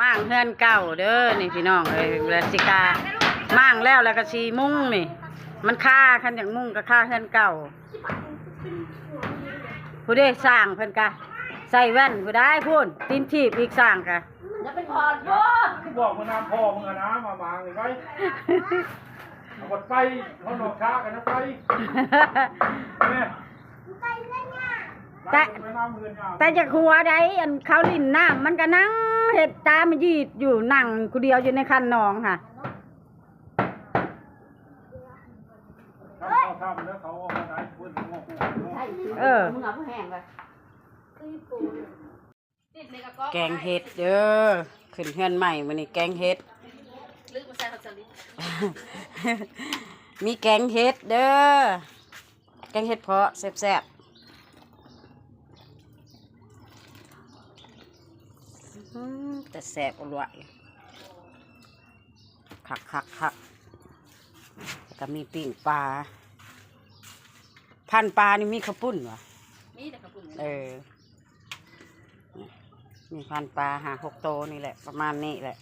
ມ້າງເຮືອນເກົ່າເດີນີ້ພີ່ນ້ອງເອີຍ ລະຊິກາມ້າງແລ້ວ ລະກະຊິມຸງນີ້ ມັນຄາ ຄັນຢາກມຸງກະຄາເຮືອນເກົ່າ. ຜູ້ເດ ຊ່າງເພິ່ນກະໃສ່ແວ່ນຜູ້ໃດພຸ້ນ ຕີນຖີບອີກ ຊ່າງກະ. ຢ່າໄປຖອດບໍ່ ບອກມານຳພໍ່ມຶງຫັ້ນນະ ມາມ້າງນີ້ໄວ້ ເອົາໄປເຮົານອກຊ້າກັນນະໄປ ແມ່ ແຕ່ ແຕ່ຢາກຫົວໃດ ອັນເຂົາຫຼິ້ນນ້ຳ ມັນກະນັ່ງເຮັດຕາມະຢີດຢູ່ ນັ່ງຜູ້ດຽວຢູ່ໃນຄັນໜອງຫັ້ນ. ເອີ ແກງເຫັດເດີ ຂຶ້ນເຮືອນໃໝ່ມື້ນີ້ແກງເຫັດ ມີແກງເຫັດເດີ ແກງເຫັດເຜາະແຊບໆ ອືມ ແຕ່ແຊບອະຫຼວຍ ຄັກໆໆ ແລ້ວກະມີປີ້ງປາ ພັນປານີ້ມີເຂົ້າປຸ້ນຫວາ? ມີແຕ່ເຂົ້າປຸ້ນ ເອີ ມີພັນປາຫ້າຫົກໂຕນີ້ແຫຼະ ປະມານນີ້ແຫຼະ.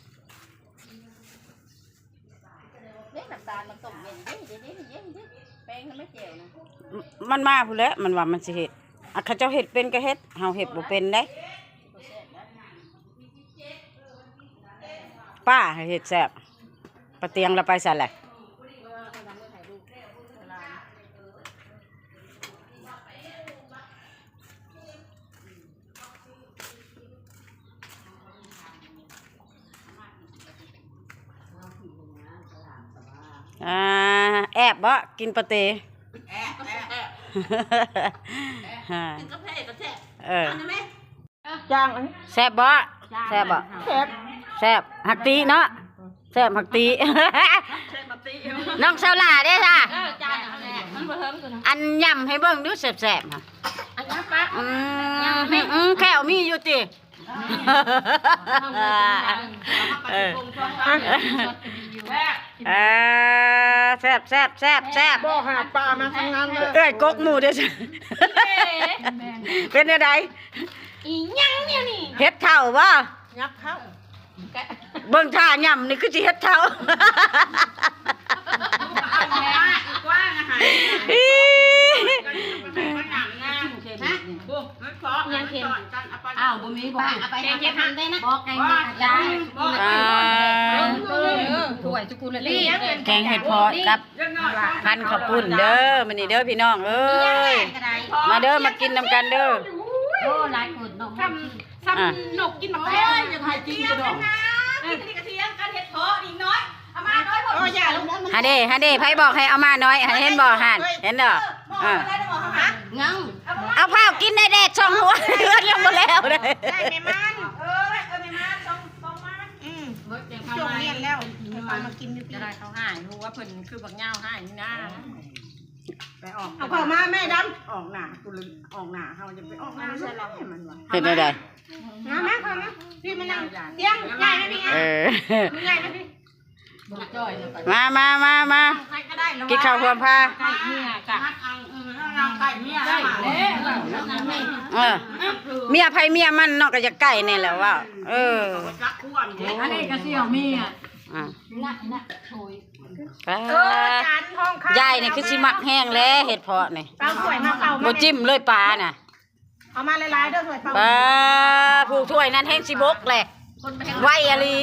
ເດ້ ນ້ຳຕານມັນຕົ້ມເຢັນເດ້ ເຢັນໆ ແປ້ງນະ ແມ່ແຈ່ວນະ ມັນມາພຸ້ນແຫຼະ ມັນວ່າມັນຊິເຮັດ ອະ ເຂົາເຈົ້າເຮັດເປັນກະເຮັດ ເຮົາເຮັດບໍ່ເປັນເດ້. ປ້າໃຫ້ເຮັດແຊບ ປາຕຽງລະໄປໃສແຫຼະ? ອ່າ ແອບບໍ່ ກິນປາເຕ? ແອບ ແອບ ກິນກາເຟກະແຊບ ເອີ ຈັ່ງ ແຊບບໍ່? ແຊບບໍ່? ແຊບ ແຊບ ຮັກຕິເນາະ ແຊບຮັກຕິ ນ້ອງສາວຫຼ້າເດ້ຊະ ເອີ ອັນຫຍ້ຳໃຫ້ເບິ່ງດູແຊບໆ ອັນຫຍັງປະ ອືມ ແຂ້ວມີຢູ່ຕິ? ເອີ ເອີ ແຊບໆໆໆ ບໍ່ຫາປາມາທັງນັ້ນເລີຍ ເອື້ອຍກົກໝູ່ເດ້ ເປັນແນວໃດ? ອີຫຍັງແນວນີ້ ເຫັດເຖົ້າບໍ່? ຫຍັບເຂົ້າ ເບິ່ງທ່າຫຍ້ຳນີ້ຄືຊິເຫັດເຖົ້າ ຫຍັງເຫັດ? ອ້າວ ບໍ່ມີບໍ່ ເອົາໄປຫາໄປທຳໄດ້ນະ ບໍ່ ແກງເຫັດ ອ່າ ຖ້ວຍຈຸກຸນລະ ແກງເຫັດເຜາະກັບ ພັນເຂົ້າປຸ້ນເດີ ມື້ນີ້ເດີພີ່ນ້ອງເອີຍ ມາເດີ ມາກິນນຳກັນເດີ ໂອ້ ຫຼາຍຄົນເນາະ ຊ້ຳນົກກິນໝາກແຕງ ຢາກໃຫ້ກິນຢູ່ດອກ ກິນອັນນີ້ກະທຽງກັນ ເຫັດເຜາະນີ້ນ້ອຍ ເອົາມານ້ອຍ ເອົາມານ້ອຍ ຫັ້ນເດ້ ຫັ້ນເດ້ ໃຜບອກໃຫ້ເອົາມານ້ອຍ ເຫັນບໍ່ຫັ້ນ ເຫັນບໍ່ ເອີ ຍັງ ເອົາພ້າວກິນແດ່ ແດດສ່ອງຫົວ ເຮືອນຍັງບໍ່ແລ້ວເດ້ ໄດ້ແມ່ມ່ານ ເອີ ເອີ ແມ່ມ່ານ ສອງ ສອງມານ ອືມ ເບິດແລ້ວ ເອົາມາກິນຢູ່ພີ້ ຈະໄດ້ເຂົາຫາຍ ຮູ້ວ່າເພິ່ນຄືບັກຍາວຫາຍນີ້ນາ ໄປອອກ ເອົາເຂົ້າມາແມ່ດຳ ອອກໜ້າກູ ອອກໜ້າເຮົາ ຢ່າໄປອອກໜ້າມັນວ່າ ເຮັດແນວໃດ? ມາ ມາ ເຂົ້າມາ ພີ່ມານັ່ງ ຕຽງ ໃຫຍ່ມາພີ່ ເອີ ໃຫຍ່ມາພີ່ ມາ ມາ ມາ ມາ ກິນເຂົ້າຮ່ວມພາ ໃກ້ເມຍກະ ເອີ ເມຍໃຜເມຍມັນເນາະ ກະຢາກໃກ້ແນ່ແຫຼະເວົ້າ ເອີ ອັນນີ້ກະຊິເອົາເມຍ ອ່າ ເອີ ຈານຫ້ອງ ຍາຍນີ້ຄືຊິມັກແຮງແຫຼະ ເຫັດເຜາະນີ້ ເອົາຖ້ວຍມາເປົ່າ ບໍ່ຈິ້ມເລີຍປານະ ເອົາມາຫຼາຍໆເດີ ຖ້ວຍເປົ່າ ປາ ຜູ້ຖ້ວຍນັ້ນແຮງຊິບົກແຫຼະ ໄວອີ່ຫຼີ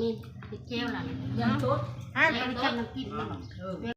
ນີ້ເຮັດແຈ່ວລະ ຮະ ແຈ່ວນ້ຳກິນ